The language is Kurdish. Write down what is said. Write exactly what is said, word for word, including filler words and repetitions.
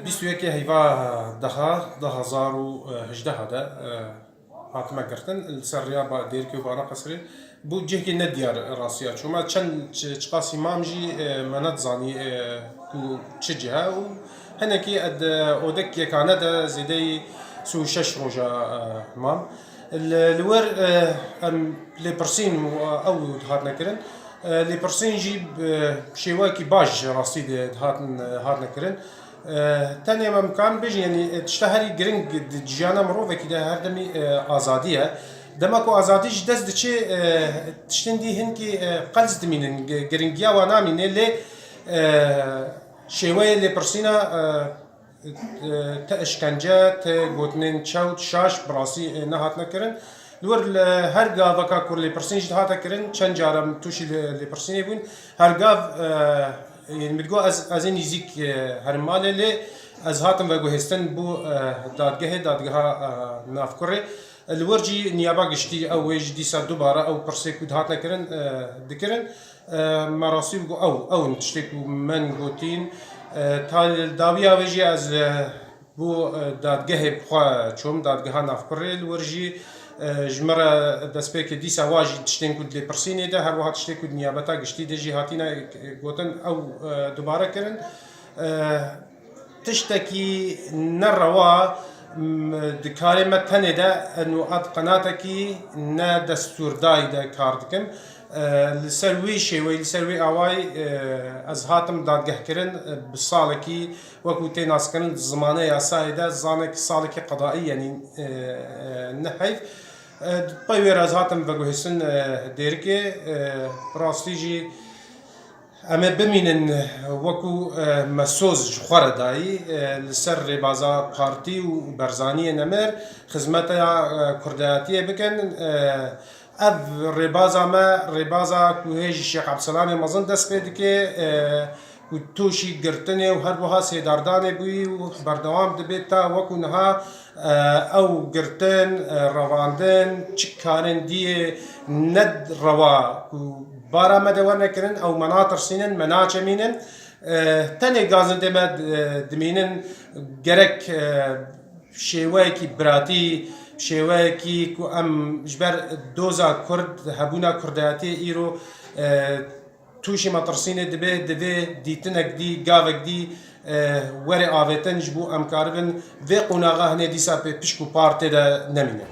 Bîst û yekê heyva deha, du hezar û hejdeh de, e, hatime girtin, li ser rêya Ba-, Dêrikê û Bana Qesrê. Bû cihekî nediyar rastiya. Çûma çend çi-, çiqasî mam jî, e, me nedizanî, e, ku çi cih e û hinekî ed-, odek yekane de zêdeyî sî û şeş roja, e, mam. Li, li wir, e, em lêpirsîn û ew dihatine kirin. E, lêpirsîn jî bi şêweyekî baş rastî de dihatin, e, hatine kirin. E, tenê me mikan bêjin, yanî, e, tişta herî giring di jiyana mirovekî de her demî, e, azadî ye. Dema ku azadî ji dest diçe, e, tiştên dî hinkî, e, qels dimînin, gi-, giringiya wan namîne, lê, e, şêweyê lêpirsîna, e, e, ti işkence, ti gotinên çewt, şaş, bi rastî, e, nehatine kirin. Li wir li her gaveka ku lêpirsîn jî dihate kirin, çend cara min tûşî lê-, lêpirsînê bûn. Her gav, e, yanî min digot ez, ez ê nîzîk, e, herim malê, lê ez hatim veguhêstin bû, e, dadgehê, dadgeha, e, Navkurê. Li wir jî niyaba giştî ew wê jî dîsa dubare ew pirsê ku dihatine kirin, e, dikirin. E, me rastî bigot ew, ew in tiştê ku min gotîn. E, ta li dawiya wê jî ez, e, Bo, e, dadgehê bi xwe çûm, dadgeha Navkurê. Li wir jî, e, ji me re destpêkê dîsa wa jî tiştên ku di lêpirsînê de, her wiha tiştên ku di niyabeta giştî de jî hatine, e, gotin, ew, e, dubare kirin. E, tiştekî nerewa, m, di karê me tenê de, ez û ed qenatekî ne destûrdayî de kar dikim. E, li ser wî şêweyî, li ser wî awayî, e, ez hatim dadgehkirin, e, bi salekî, wekî tê naskirin di zimanê yasayê de, zanek salekî qedaî, yanî, e, e, ne heyv. E, pey wê re ez hatim veguhêstin, e, Dêrikê, e, bi rastî jî em ê bimînin wekî, e, me soz ji xwe re dayî, e, li ser rêbaza partî û Barzaniyê nemir xizmeta, e, kurdayetiyê bikin. E, Ev rêbaza me, rêbaza ku hê ji Şêx Ebdulselamê Mezin dest pê dike, e, ku tûşî girtinê û her wiha sêdardanê bûyî û berdewam dibe ta wekî niha, e, ew girtin, e, revandin, çi karên diyê ne rewa ku bara me de werne kirin, ew me natirsînin, me naçemînin. E, tenê gazindê me, e, dimînin gerek, e, şêweyekî biratî, şêweyekî ku em ji ber doza Kurd, hebûna Kurdayetiyê îro, e, tûşî metirsînê dibe, divê dîtinek dî, gavek dî, e, were avêtin ji bo em karibin vê qonaxa hinê dîsa pê pişk û par tê de nemîne.